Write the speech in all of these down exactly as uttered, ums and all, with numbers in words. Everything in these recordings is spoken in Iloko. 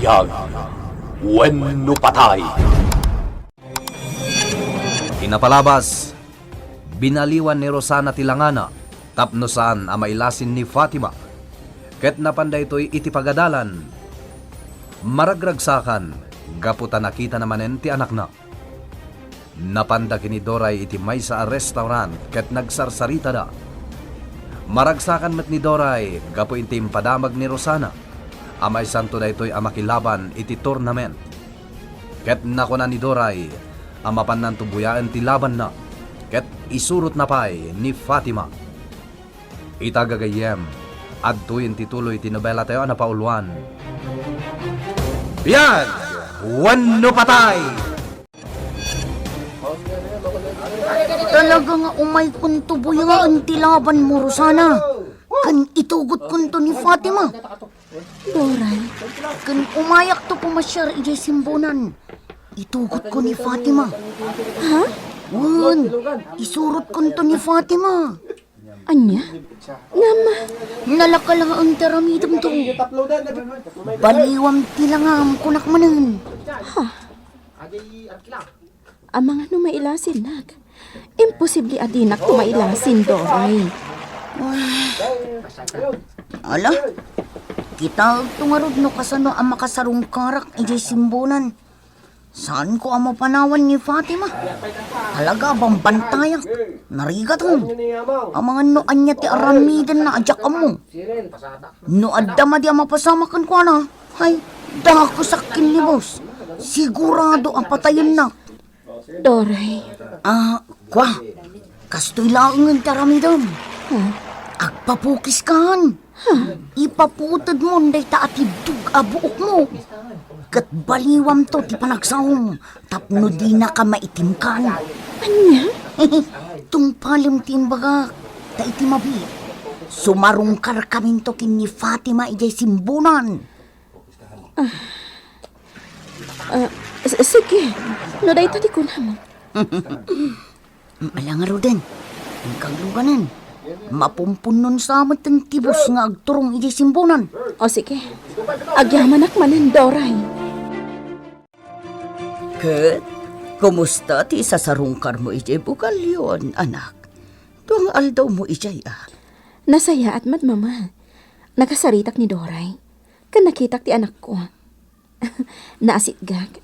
Biag wenno patay. Iti napalabas, binaliwan ni Rosana ti langana tapno saan a mailasin ni Fatima. Ket napan daytoy iti pagadalan, maragragsakan gapu ta nakitana manen ti anakna. Napanda ken ni Doray iti maysa a restaurant ket nagsarsaritada. Maragsakan met ni Doray gapu iti impadamag ni Rosana a maysanto daytoy a makilaban iti tournament. Ket nakuna ni Doray a mapannanto buyaen ti labanna ket isurotna pay ni Fatima. Ita gagayyem, adtoyen ti tuloy ti nobelatayo a napauluan, Biag wenno Patay! Talaga nga umaykonto buyaen ti labanmo, Rosana. Ken itugotkonto ni Fatima. Doray. Ken umayakto pumasiar idiay simbunan. Itugotko ni Fatima. Ha? Wen, isurotkonto ni Fatima. Ania? Ngem nalaka laeng ti aramidemto. Baliwam ti langam, kunak manen. Ha? Amangano mailasinnak? Imposible a dinakto mailasin, Doray. Ala, kitaekto ngarud no kasano a makasarungkarak idiay simbunan. Saanko a mapanawan ni Fatima. Talaga a bambantayak. Narigaten. Amangan no ania ti aramidenna a diak ammo. No adda madi a mapasamak kenkuana, hay, dakusak ken ni boss. Sigurado a patayennak. Doray. Ah, kua. Kastoy laengen ti aramidem. Hmm. Agpapukiskan. Ipaputedmon dayta a tiddog a buokmo. Ket baliwamto ti panagsaom tapno dinaka maitimkan. Ania? Tungpalem ti imbagak, ta iti mabiit, sumarungkarkaminto ken ni Fatima idiay simbunan. Ah, ah, s-, sige, no dayta ti kunam. Ala ngaruden, inkagluganen. Mapumpunnon sa met ti boss nga agturong idiay simbunan. O sige, agyamanak manen, Doray. Ket, kumusta ti isasarungkarmo idiay bugalyon, anak? Dua nga aldawmo idiay, a? Nasayaat met, Mama. Nakasaritak ni Doray. Ken nakitak ti anakko. Naasitgak.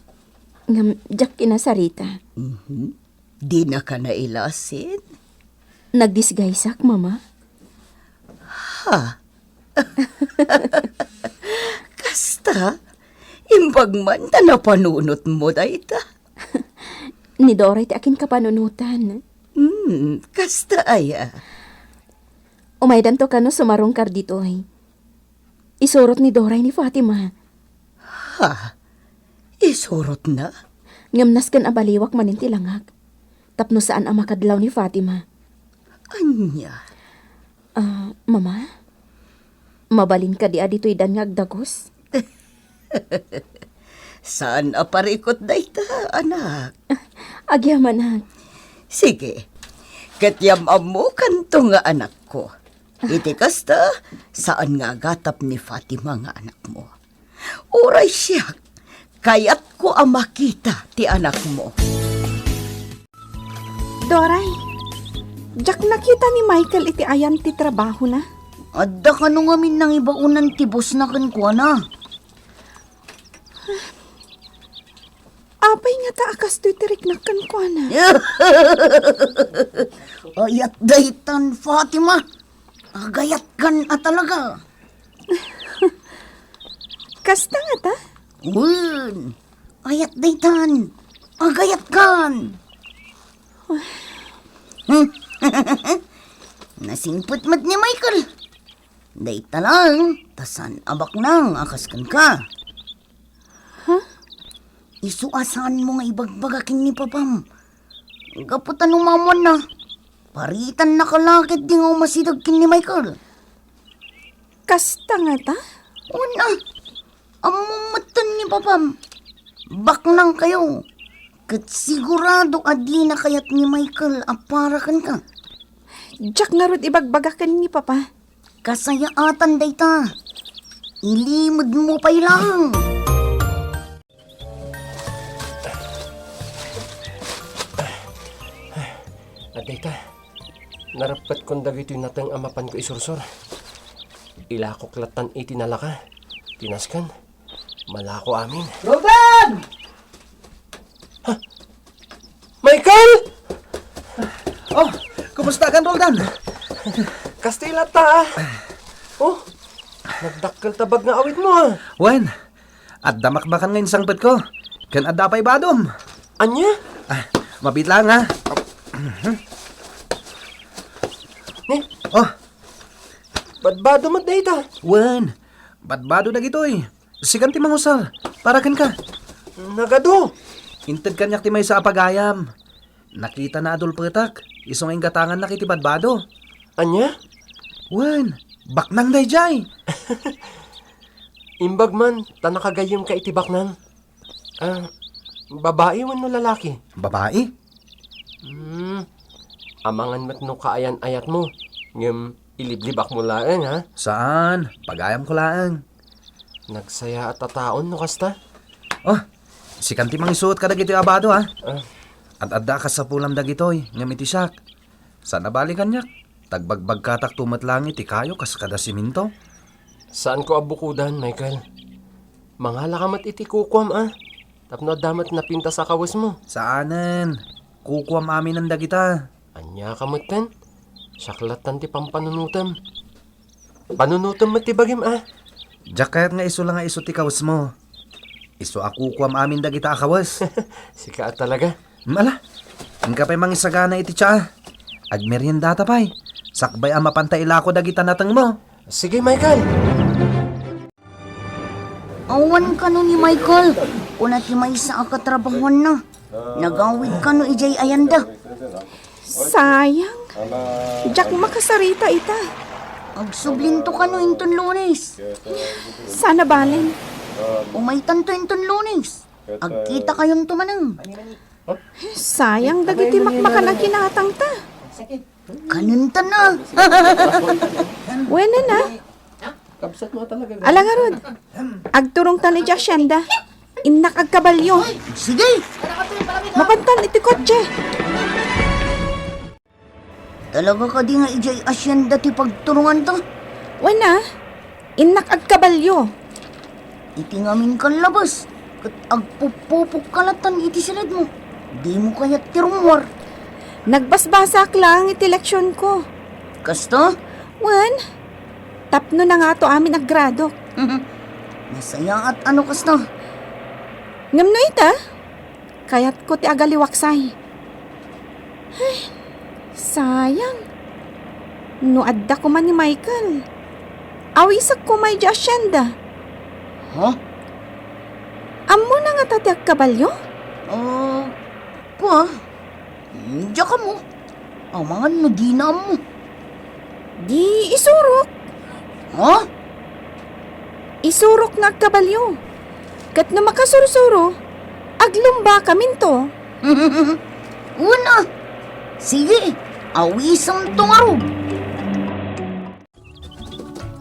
Ngem diak kinasarita. Mhm. Dinaka nailasin? Nagdisgaysak, Mama. Ha? Kasta? Imbag man ta napanunotmo dayta? Ni Doray ti akinkapanunotan. Hmm, kasta aya? Umaydanto kano sumarungkar ditoy. Isurot ni Doray ni Fatima. Ha? Isurotna? Ngem nasken a baliwak manen ti langak. Tapno saan a makadlaw ni Fatima. Ania? Ah, Mama? Mabalin kadi a ditoydan nga agdagus? Saan a parikut dayta, anak. Agyamanak. Sige. Ket yam-ammokanto nga anakko. Iti kasta, saan nga agatap ni Fatima nga anakmo. Uray siak, kayatko a makita ti anakmo. Doray, diak nakita ni Michael iti ayan ti trabahona. Adda kano ngamin nangibaonan ti bossna kenkuana. Apay ngata a kastoy ti riknak kenkuana? Ayat daytan, Fatima. Agayatkan a talaga. Kasta ngata? Wen, ayat daytan. Agayatkan. Nasingpet met ni Michael. Dayta laeng, ta saan a baknang a kas kenka. Ha? Isu a saanmo nga ibagbaga ken ni papam. Gapu ta no maammoanna, paritannaka la ketdi nga umasideg ken ni Michael. Kasta ngata? Wen a, ammom metten ni papam. Baknangkayo. Ket sigurado a dina kayat ni Michael a para kenka. Diak ngarud ibagbaga ken ni papa. Kasayaatan dayta. Ilimedmo pay laeng. Adda ita, nareppetkon dagitoy nateng a mapanko isursor. Ilakok lattan iti nalaka. Tinasken, malako amin. Roldan! Ha? Michael! Oh, kumusta kan, Roldan? Kasta latta, ah. Oh, nagdakkel ta bag nga awitmo, ah. Wen, adda makmakan nga insangpetko. Ken adda pay badom. Ania? Ah, mabiit lang, ha? Ni? Oh. Badbado met dayta. Wen, badbado dagitoy. Sikan ti mangusar. Para kenka. Nagadu. Inted kaniak ti maysa a pagayam. Nakitana a dulpetak. Isu nga inggatangannak iti badbado. Ania? Wen, baknang daydiay. Imbag man, ta nakagayyemka iti baknang. Ah, babai wenno lalaki? Babai? Hmm, amangan met no kaayan-ayatmo, ngem iliblibakmo laeng, ha? Saan, pagayamko laeng. Nagsayaat a taon no kasta? Oh, sikan ti mangisuot kadagitoy a bado, ha? Ah. Ad-adda a kasapulam dagitoy, ngem iti siak, saan a bali kaniak. Tagbagbagkatakto met laeng iti kayo kas kada siminto. Saanko a bukodan, Michael. Mangalaka met iti kukuam, a. Tapno adda met napintas a kawesmo. Saanen. Kukuam aminen dagita. Ania ka metten? Siak lattan ti pampanunotem. Panunotem met ti bagim, a. Diak kayat nga isu la nga isu ti kawesmo. Isu a kukuam amin dagita a kawes. Sika a talaga. Ala, inka pay mangisagana iti tsaa. Agmeriendata pay. Sakbay a mapanta ilako dagita natengmo. Sige, Michael. Awan kano ni Michael, kuna ti maysa a katrabahoanna. Nagawid kano idiay ayanda. Sayang. Diak makasarita ita. Agsublinto kano inton Lunes. Saan a balen. Umaytanto inton Lunes. Agkitakayonto manen. Sayang dagiti makmakan a ginatangta. Kanenta na. Wen a. Ala ngarud, agturongtan iti asienda. Innak agkabalio. Sige. Mapantan iti kotse. Talaga kadi nga idiay asienda ti pagturonganta? Wen a, innak agkabalio. Iti ngamin kan labas, ket agpupupokka lattan iti silidmo. Dimo kayat ti rummuar. Nagbasbasaak laeng iti leksionko. Kasta? Wen, tapno nangato amin a gradok. Nasayaat a no kasta. Ngem no ita, kayatko ti agaliwaksay. Ay, sayang. No adda koma ni Michael, awisek koma idiay asienda. Ha? Ammona ngata ti agkabalio? Ah, kua, diak ammo. Amangan no dina ammo. Di isurok. Ha? Isurok nga agkabalio. Ket no makasursuro, aglumbakaminto. Una. Sige, awisemto ngarud.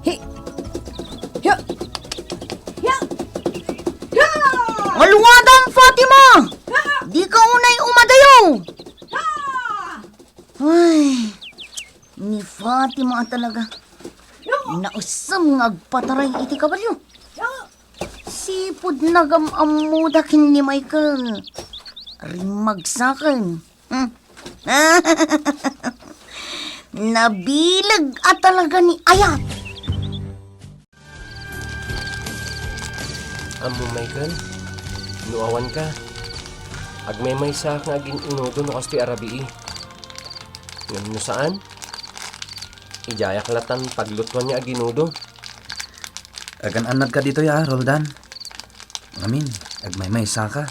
Hi. Hiya. Hiya. Hiya. Maluwadam, Fatima! Hiya. Dika unay umadayo! Hiya. Ay, ni Fatima talaga. Hiya. Nausam nga agpataray iti kabalio. Hiya. Sipud nagam-ammoda ken ni Michael. Rimmagsaken. Hmm. Nabileg a talaga ni Ayat. Ammo, Michael, no awanka, agmaymaysaak nga agin-inudo no kastoy a rabii. Ngem no saan, idiayak lattan paglutuan nga aginudo. Agan-annadka ditoy, a, Roldan. Ngamin, agmaymaysaka.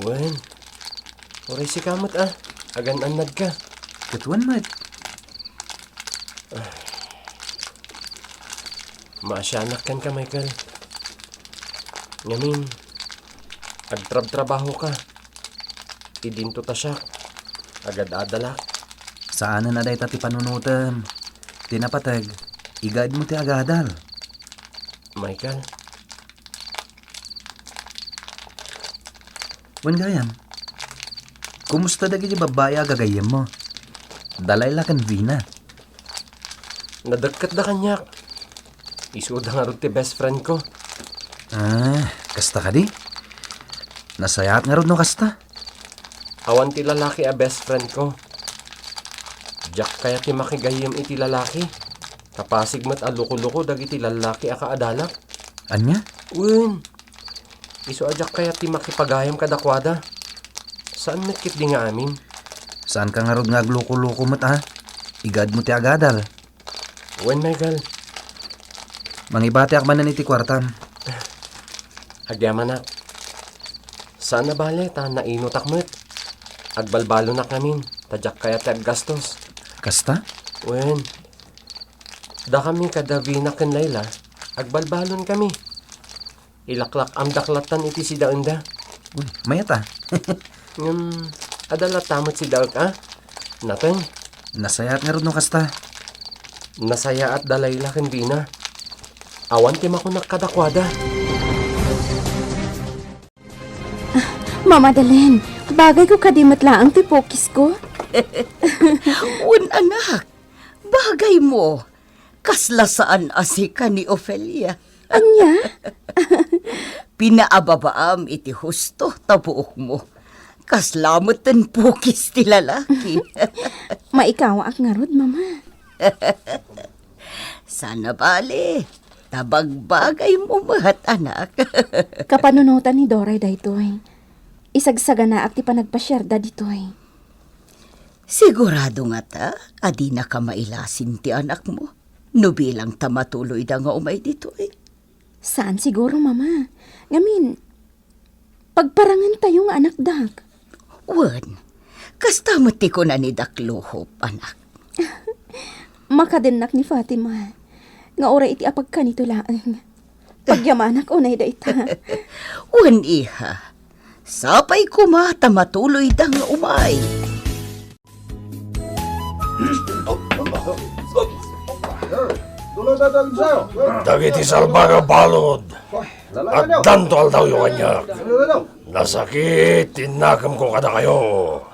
Wen, uray sika met, a, agan-annadka. Ket wen met. Maasianak kenka, Michael. Ngamin, agtrabtrabahoka. Idinto ta siak, agad-adalak. Saanen a dayta ti panunotem. Ti napateg, igaedmo ti agadal. Michael, Wen gayam, kumusta dagiti babbai a gagayyemmo? Dalayla ken Vina. Nadekket da kaniak. Isuda ngarud ti best friend ko. Ah, kasta kadi? Nasayaat ngarud no kasta? Awan ti lalaki a best friend ko. Diak kayat ti makigayyem iti lalaki. Kapasig met a loko-loko dagiti lalaki a kaadalak. Ania? Wen, isu a diak kayat ti makipagayam kadakuada. Saan met ketdi nga amin? Saanka ngarud nga agloko-loko met a? Igaedmo ti agadal. Wen, Michael. Mangibatiak manen iti kuartam. Agyamanak. Saan a bale ta nainutak met. Agbalbalonak ngamin ta diak kayat ti aggastos. Kasta? Wen, dakami kada Vina ken Laila, agbalbalonkami. Ilaklak-amdak lattan iti sidaenda. Uy, mayat a. Ngem, adda latta met sidaek a? Nateng. Nasayaat ngarud no kasta. Nasayaat da Laila ken Vina. Awan ti makunak kadakuada. Mama Dalen, bagayko kadi met laeng ti pukisko? Wen, anak, bagaymo. Kasla saan a sika ni Ofelia. Ania? Pinaababaam iti husto ta buokmo. Kasla met ten pukis ti lalaki. Maikawaak ngarud, Mama. Saan a bale, ta bagbagaymo met, anak. Kapanunotan ni Doray daytoy. Isagsaganaak ti panagpasiarda ditoy. Sigurado ngata a dinaka mailasin ti anakmo no bilang ta matuloyda nga umay ditoy? Saan siguro, Mama. Ngamin, pagparangentayo nga anakdak. Wen, kasta met ti kuna ni Dak Luhop, anak. Makadennak ni Fatima nga uray iti apagkanito laeng. Pagyamanak unay dayta. Wen, iha. Sapay koma ta matuloyda nga umay. Dagiti salbag a balud, addanto aldawyo kaniak. Nasakit ti nakemko kadakayo.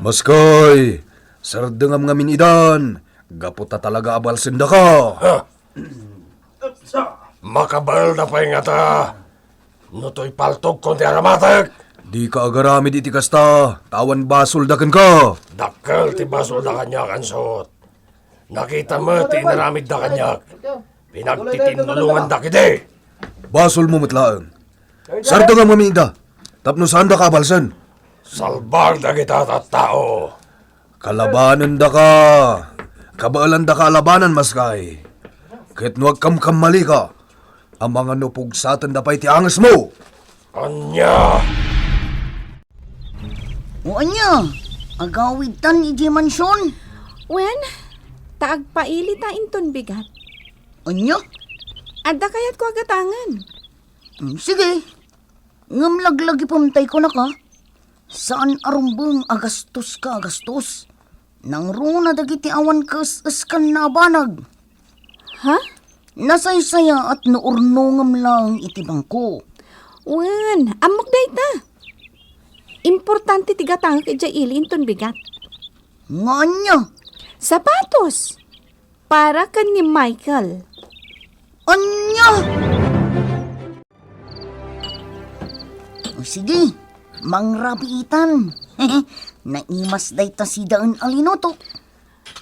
Maskay, sardengam ngamin idan, gapu ta talaga a balsendaka. Ha? Makabaelda pay ngata no toy paltogko ti aramatek? Dika agaramid iti kasta, ta awan basolda kenka. Dakkel ti basolda kaniak, ansot. Nakita met ti inaramidda kaniak. Pinagtitinnulongandak idi. Basolmo met laeng. Sardengam ngamin ida, tapno saandaka a balsen. Salbag dagita tattao. Kalabanendaka, kabaelandaka a labanan, maskay. Ket no agkamkammalika, amangan no pugsatenda pay ti angesmo. Ania? O ania? Agawidtan idiay mansion? Wen, ta agpailita inton bigat. Ania? Adda kayatko a gatangen. Mm, sige. Ngem laglagipem tay kunaka, saan a rumbeng a gastoska a gastos. Nangruna dagiti awan kaes-eskanna a banag. Ha? Nasaysayaat no urnongem laeng iti bangko. Wen, ammok dayta. Importante ti gatangek idiay ili inton bigat. Nga ania? Sapatos. Para ken ni Michael. Ania? O, sige, mangrabiitan. Naimas dayta sidaen a linuto.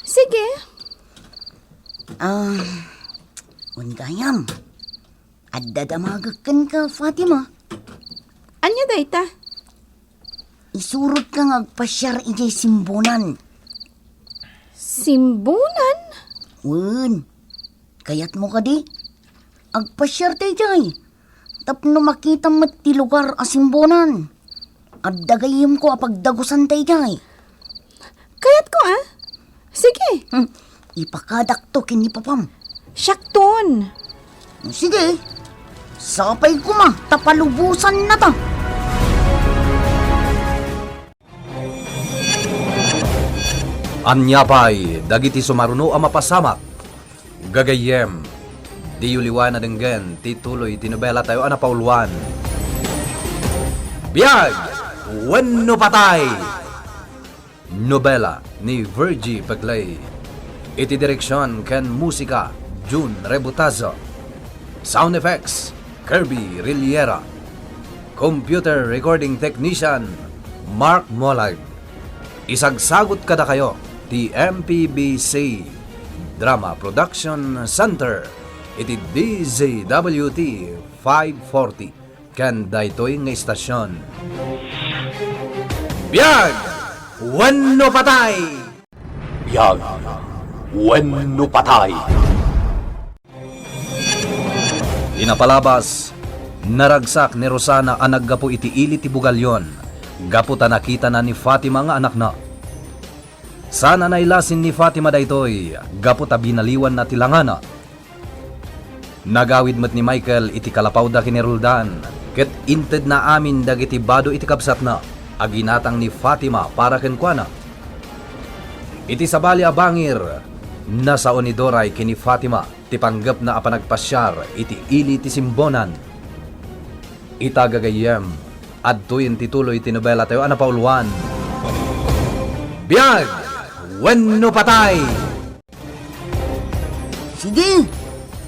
Sige. Ah, wen gayam. Adda damagek kenka, Fatima. Ania dayta? Isurotka nga agpasiar idiay Simbonan. Simbonan? Wen. Kayatmo kadi? Agpasiarta idiay. Tapno makitam met ti lugar a Simbonan. Adda gayyemko a pagdagusanta idiay. Kayatko, a? Sige. Hmm, ipakadakto ken ni papam. Siakton. Sige. Sapay koma ta palubosannata. Ania pay dagiti sumaruno a mapasamak? Gagayyem, diyo liwan a denggen ti tuloy ti nobelatayo a napauluan, Biag wenno Patay! Nobela ni Virgie Pegley. Iti direksion ken musika, Jun Rebutazo. Sound effects, Kirby Riliera. Computer recording technician, Mark Molag. Isagsagut kadakayo ti M P B C Drama Production Center iti D Z W T five forty. Ken daytoy nga istasyon. Biag wenno patay! Biag wenno patay! Iti napalabas, naragsak ni Rosana a naggapu iti ili ti bugalyon gapu ta nakitana ni Fatima nga anakna. Saan a nailasin ni Fatima daytoy gapu ta binaliwanna ti langana. Nagawid met ni Michael iti kalapawda ken ni Roldan, ket intedna amin dagiti bado iti kabsatna a ginatang ni Fatima para kenkuana. Iti sabali a bangir, nasao ni Doray ken ni Fatima ti panggepna a panagpasiar iti ili ti Simbonan. Ita gagayyem, adtoyen ti tuloy ti nobelatayo a napauluan, Biag wenno Patay! Sige,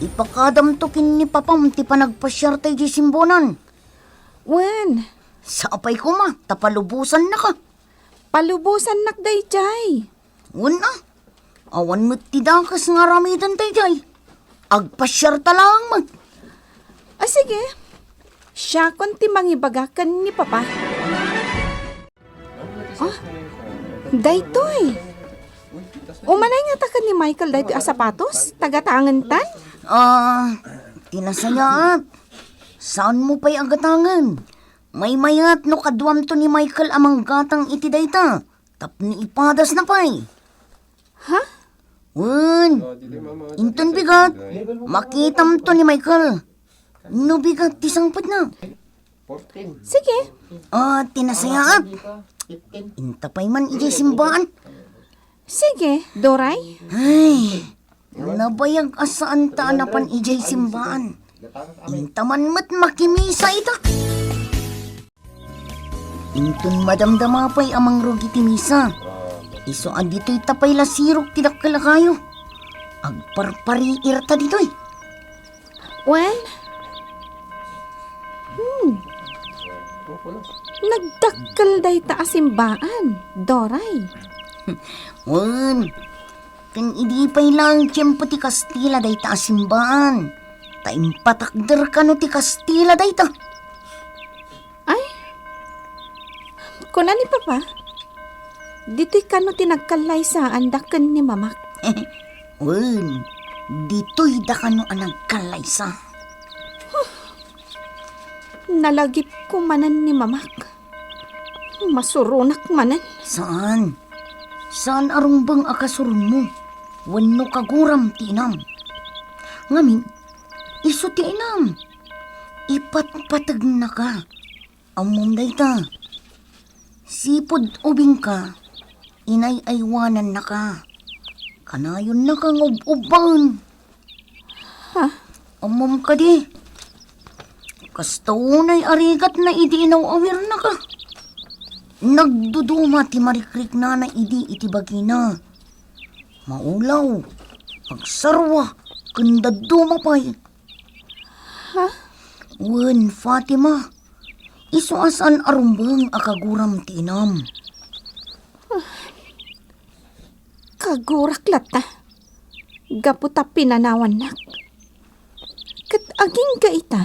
ipakadamto ken ni papam ti panagpasiarta idiay Simbonan. Wen. Sapay koma, ta palubosannaka. Palubosannak daydiay. Wen a, awan met ti dakes nga aramiden daydiay. Agpasiarta laeng met. A, sige. Siakon ti mangibaga ken ni Papa. Ah, daytoy. Umanay ngata ken ni Michael daytoy a sapatos? Tagatangentan? Ah, ti nasayaat. Saanmo pay a gatangen. Maymayat no kaduamto ni Michael a manggatang iti dayta tapno ipadasna pay. Ha? Wen, inton bigat, makitamto ni Michael. No bigat ti sangpetna. Sige. Ah, ti nasayaat. Inta pay man idiay simbaan. Sige, Doray. Ay, nabayag a saanta a napan idiay simbaan. Inta man met makimisa ita. Inton madamdama pay a mangrugit ti misa, isu a ditoy ta pay la sirok ti dakkel a kayo. Agparpariirta ditoy. Wen? Hmm. Nagdakkel dayta a simbaan, Doray. Wen, ken idi pay laeng tiempo ti Kastila dayta a simbaan, ta impatakder kano ti Kastila dayta. Ay, kuna ni Papa, ditoy kano ti nagkallaysaanda ken ni Mamak? Wen, ditoy da kano a nagkallaysa. Huh, nalagipko manen ni Mamak. Masuronak manen. Saan. Saan a rumbeng a kasuronmo wenno kaguram ti inam. Ngamin, isu ti inam. Ipatpategnaka. Ammom dayta. Sipud ubingka, inay-aywanannaka. Kanayonnaka nga ub-ubbaen. Ha? Ammom kadi? Kasta unay a rigatna idi inaw-awirnaka. Nagduduma ti marikriknana idi iti bagina. Maulaw, agsarwa, ken dadduma pay. Ha? Wen, Fatima, isu a saan a rumbeng a kaguram ti inam. Kagurak latta, gapu ta pinanawannak. Ket agingga ita,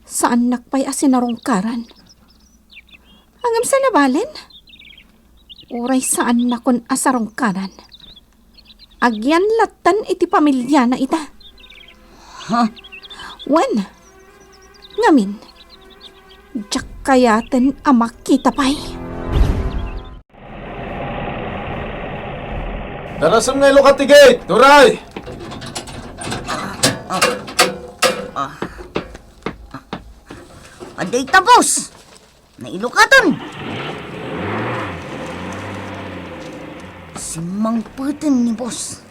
saannak pay a sinarungkaran. Ngem sa nabalen, uray saannakon a sarungkaran. Agyan lattan iti pamiliana ita. Ha? Wen, ngamin, diak kayaten a makita pay. Darasem nga ilukat ti gate, Doray! Adda ita, boss! Nailukaton! Simmangpeten ni boss.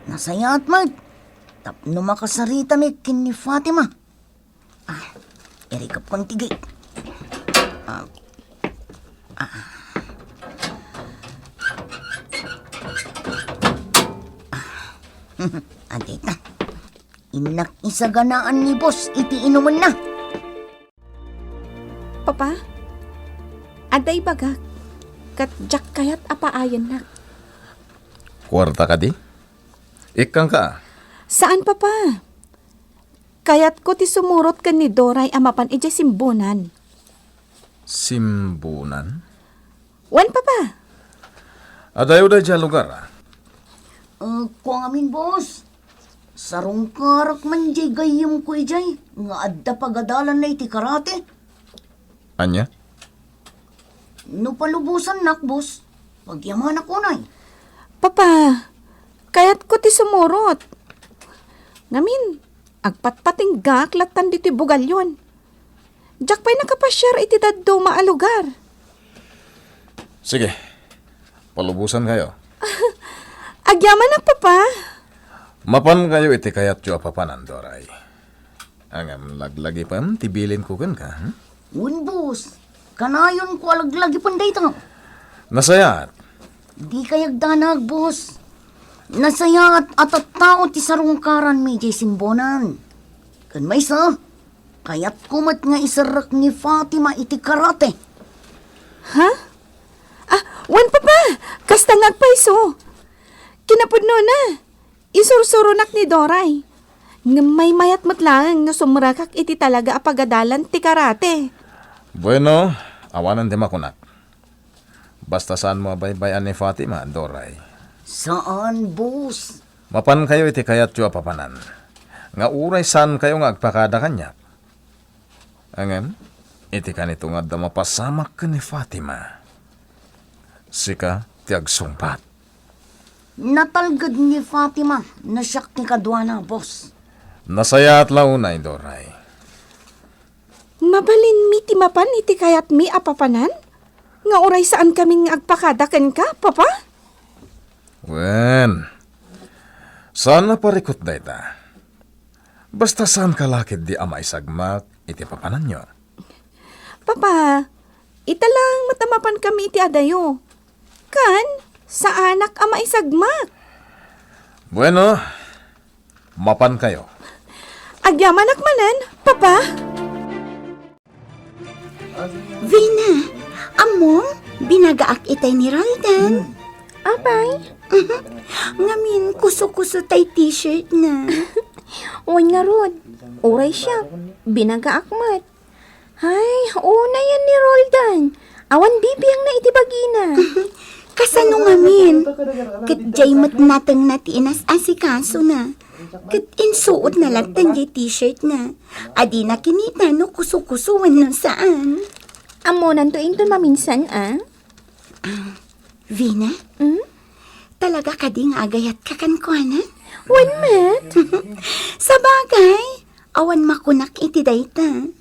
Nasayaat met tapno makasaritami ken ni Fatima. Ah, irikepkon ti gate. Ah, ah. Adita, innak isaganaan ni boss iti inumenna. Papa, adda ibagak, ket diak kayat a paayennak. Kuarta kadi? Ikkangka? Saan, Papa. Kayatko ti sumurot ken ni Doray a mapan idiay Simbonan. Simbonan? Wen, Papa. Adayo daydiay a lugar, a? Ah, kua ngamin, boss. Sarungkarak man diay gayyemko idiay nga adda pagadalanna iti karate. Ania? No palubosannak, boss, pagyamanak unay. Papa, kayatko ti sumurot. Ngamin, agpatpatinggak lattan ditoy bugalyon. Diak pay nakapasiar iti dadduma a lugar. Sige, palubosankayo. Agyamanak, Papa. Mapankayo iti kayatyo a papanan, Doray. Ngem laglagipem ti bilinko kenka, hmm? Wen, boss. Kanayonko a laglagipen dayta. Nasayaat. Dika agdanag, boss. Nasayaat a tattao ti sarungkaranmi idiay Simbonan. Ken maysa, kayatko met nga iserrek ni Fatima iti karate. Ha? Ah, wen, Papa! Kasta nga agpayso. Kinapudnona, isursuronak ni Doray. Ngem maymayat met laeng no sumrekak iti talaga a pagadalan ti karate. Bueno, awanen ti makunak. Basta saanmo a baybay-an ni Fatima, Doray. Saan, boss. Mapankayo iti kayatyo a papanan, nga uray saankayo nga agpakada kaniak. Ngem, iti kanito nga adda mapasamak ken ni Fatima, sika ti agsungbat. Natalged ni Fatima no siak ti kaduana, boss. Nasayaat la unay, Doray. Mabalinmi ti mapan iti kayatmi a papanan? Nga uray saankamin nga agpakada kenka, Papa? Wen, saan a parikut dayta. Basta saanka la ketdi a maisagmak iti papananyo. Papa, ita laeng met a mapankami iti adayo. Kan, saanak a maisagmak. Bueno, mapankayo. Agyamanak manen, Papa. Vina, ammom, binagaak itay ni Roldan. Apay? Mhm. Ngamin, kuso-kuso tay t-shirt na. Wen ngarud, uray siak, binagaak met. Ay, unayen ni Roldan. Awan bibiangna iti bagina. Kasano ngamin? Ket diay met natengna ti inas-asikasona. Ket insuotna latta diay t-shirt na. Adina kinita no kuso-kuso wenno saan. Ammonanto inton maminsan, a? Ah, Vina? Hmm? Talaga kadi nga agayatka kenkuana? Wen met. Sabagay, awan makunak iti dayta.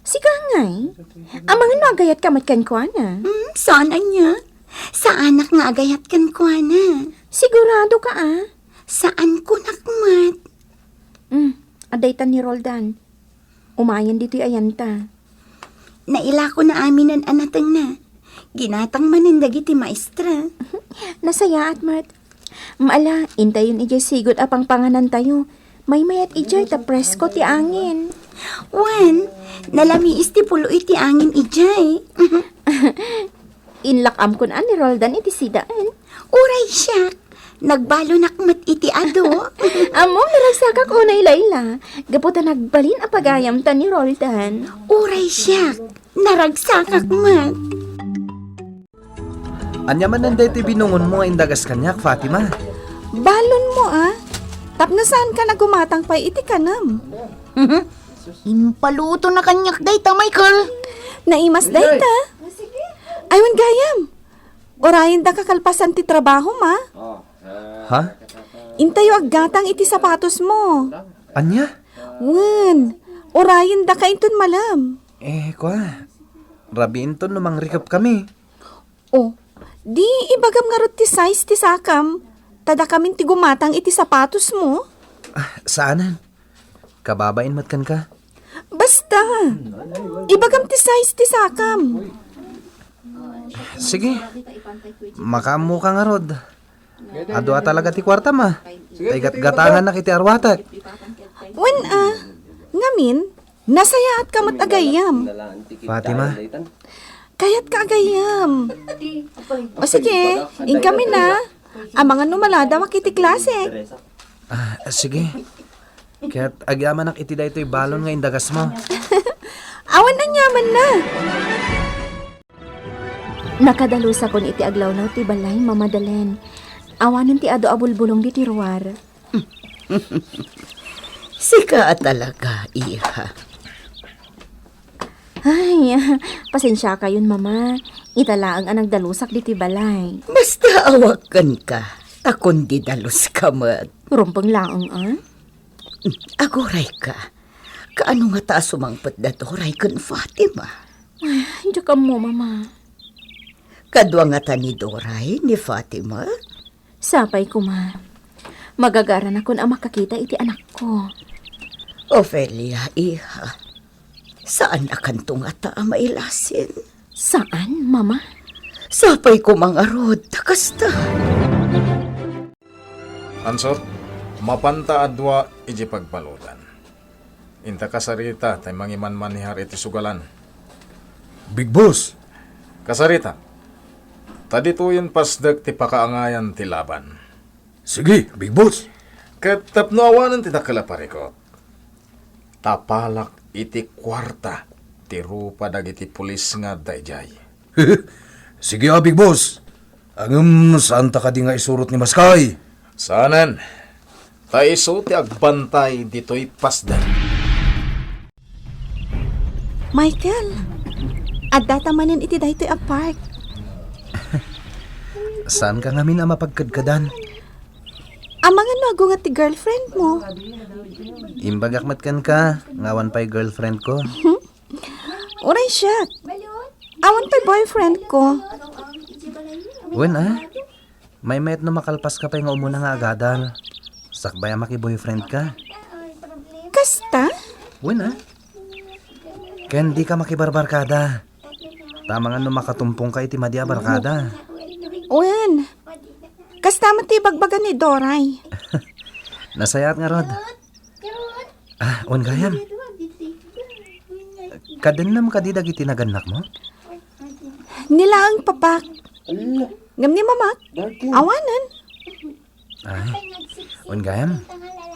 Sika ngay? Amangan no agayatka met kenkuana? Hmm, saan ania? Saanak nga agayat kenkuana. Sigurado ka, a? Saan kunak met. Hmm, adayta ni Roldan. Umayen ditoy ayanta. Nailako na aminen a natengna. Ginatang manen dagiti maestra. Nasayaat met. Ala, intayon idiay sigud a pangpanganantayo. Maymayat idiay ta presko ti angin. Wen, nalamiis ti pulo iti angin idiay. Inlak-amkon a ni Roldan iti sidaen. Uray siak, nagbalonak met iti adu. Ammom, naragsakak unay, Laila, gapu ta nagbalin a pagayamta ni Roldan. Uray siak, naragsakak met. Ania manen daytoy binungonmo nga indagas kaniak, Fatima? Balonmo, a? Tapno saanka a gumatang pay iti kanem. Impaluto na kaniak dayta, Michael. Naimas dayta. Ay, wen gayam. Urayen da kakalpasan ti trabaho, ma. Ha? Intayo aggatang iti sapatos mo. Ania? Wen, urayen da ka inton malem. Eh, kua. Rabiinton no mangrikep kami. Oh, di ibagam ngarud ti size ti sakam, ta dakamin ti gumatang iti sapatos mo. Ah, saanen. Kababain met kenka. Basta, ibagam ti size ti sakam. Sige, makaammoka ngarud. Adu a talaga ti kuartam a. Tay gatgatangannak iti arwatek. Wen a, ngamin, nasayaatka met a gayyem. Fatima. Kayatka a gayyem. O sige, inkami na. Amangan no maladawak iti klasek. Ah, sige. Ket agyamanak iti daytoy balon nga indagasmo. Awan aniamanna. Nakadalusakon iti aglawlaw ti balay, Mama Dalen. Awanen ti adu a bulbulong ditoy ruar. Sika a talaga, iha. Ay, pasensiakayon, Mama. Ita laeng a nagdalusak ditoy balay. Basta awakken ka, ta kundi daluska met. Rumbeng laeng, a? Aguray ka. Kaano ngata a sumangpet da Doray ken Fatima? Ay, diak ammo, Mama. Kadua ngata ni Doray ni Fatima? Sapay koma. Magagaranakon a makakita iti anakko. Ofelia, iha. Saan a kanto ngata a mailasin? Saan, Mama? Sapay koma ngarud, ta kasta. Ansot, mapanta a dua iti pagbaludan. Inta kasarita tay mangimanmanihar iti sugalan. Big Boss! Kasarita, ta ditoyen pasdek ti pakaangayan ti laban. Sige, Big Boss! Ket tapno awanen ti dakkel a parikut, tapalak iti kuarta ti rupa dagiti pulis nga adda idiay. Sige a, Big Boss. Ngem saanta kadi nga isurot ni Maskay? Saanen. Ta isu ti agbantay ditoy pasdek. Michael, addata manen iti daytoy a park. Saanka ngamin a mapagkedkedan? Amangan no agunget ti girlfriend mo. Imbagak met kenka nga awan pay girlfriend ko. Uray siak. Awan pay boyfriend ko. Wen a? Maymayat no makalpaska pay nga umuna nga agadal. Sakbay a maki-boyfriend ka. Kasta? Wen a? Ken di ka makibarbarkada. Tamangan no makatumpong ka iti madi a barkada. Wen. Kasta met ti ibagbaga ni Doray. Nasayaat ngarud. Ah, wen gayam. Kadennem kadi dagiti nagannakmo? Ni laeng papak. Ala. Ngem ni mamak, dark yun. Awanen. Ay, wen gayam.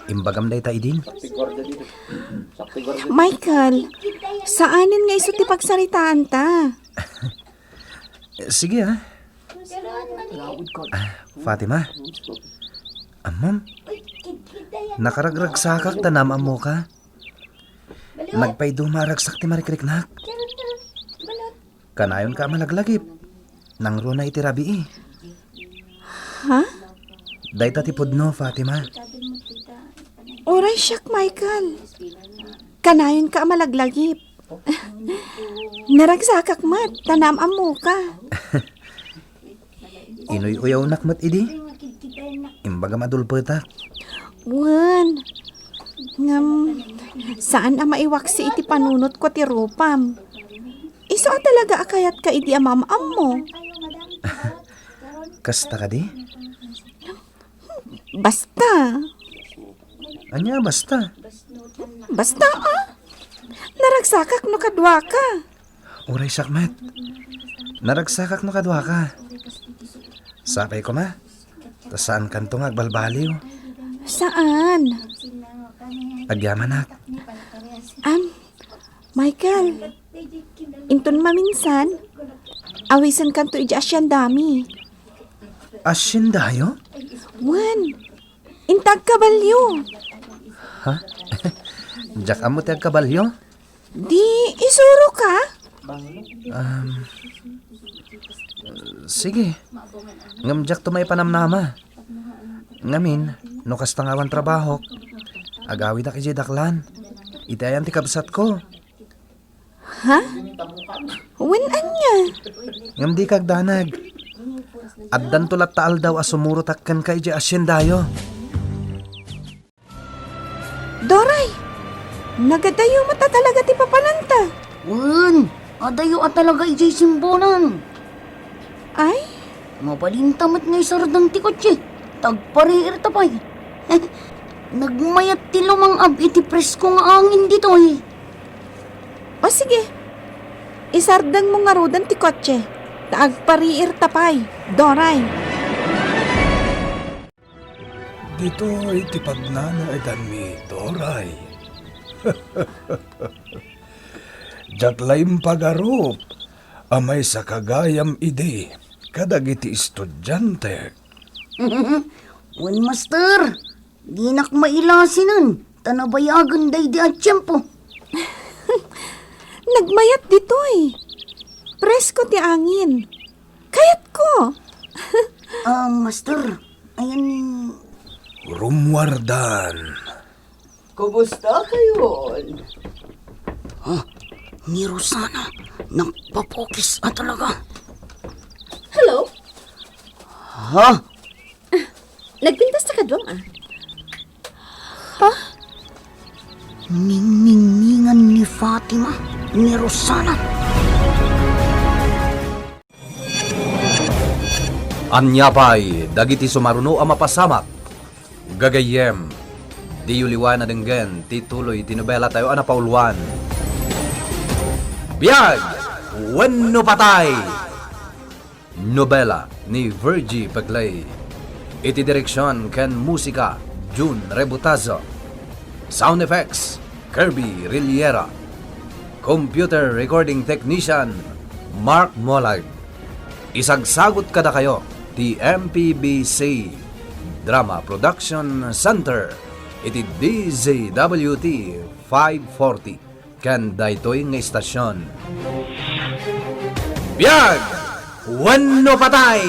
Imbagam dayta idin. Michael, saanen nga isu ti pagsaritaanta. Sige, ah. Ah, Fatima. Ammom, nakaragragsakak ta naam-ammoka. Nagpaiduma a ragsak ti marikriknak. Kanayonka a malaglagip. Nangruna iti rabii. Ha? Dayta ti pudno, Fatima. Uray siak, Michael. Kanayonka a malaglagip. Naragsakak met, ta naam-ammoka. Inuy-uyawnak met idi. Imbagam a dulpetak. Wen. Ngem, saan a maiwaksi iti panunotko ti rupam. Isu a talaga a kayatka idi a maam-ammo. Kasta kadi? Basta. Ania basta? Basta, ah. Naragsakak no kaduaka. Uray siak met. Naragsakak no kaduaka. Sapay koma. Ta saankanto nga agbalbaliw. Saan? Agyamanak. Am, Michael, inton maminsan, awisenkanto idiay asyendami. Asyenda yo? Wen, inta agkabalio. Ha? Diak ammo ti agkabalio? Di isuroka? Um, sige. Ngem diakto maipanamnama. Ngamin, no kasta nga awan trabahok, agawidak idiay daklan. Iti ayan ti kabsatko. Ha? Wen ania? Ngem dika agdanag. Addanto latta aldaw a sumurotak kenka idiay asyenda yo. Doray, nagadayo met a talaga ti papananta. Wen, adayo a talaga idiay simbonan. Ay? Mabalinta met nga isardeng ti kotse. agpariirta pay. Nagmayat ti lumang-ab iti presko nga angin ditoy. O sige, isardengmo ngaruden ti kotse, ta agpariirta pay, Doray. Ditoy ti pagnanaedanmi, Doray. Diak la impagarup a maysa ka gayam idi kadagiti estudiantek. Wen, Master, dinak mailasinen ta nabayagen daydi a tiempo. Nagmayat ditoy. Presko ti angin. Kayatko. Ah, Master, ayan ni Rummuardan. Kumusta kayon? Ha? Ni Rosana, nagpapukis a talaga. Hello? Ha? Nagpintas ta kaduam, ah. Ha? Ningningingan ni Fatima ni Rosana. Ania pay dagiti sumaruno a mapasamak? Gagayyem, diyo liwan a denggen ti tuloy ti nobelatayo a napauluan. Biag wenno patay! Nobela ni Virgie Pegley. Iti direksion ken musika, Jun Rebutazo. Sound effects, Kirby Riliera. Computer recording technician, Mark Molag. Isagsagut kadakayo ti M P B C Drama Production Center iti D Z W T five forty ken daytoy nga istasion. Biag wenno patay!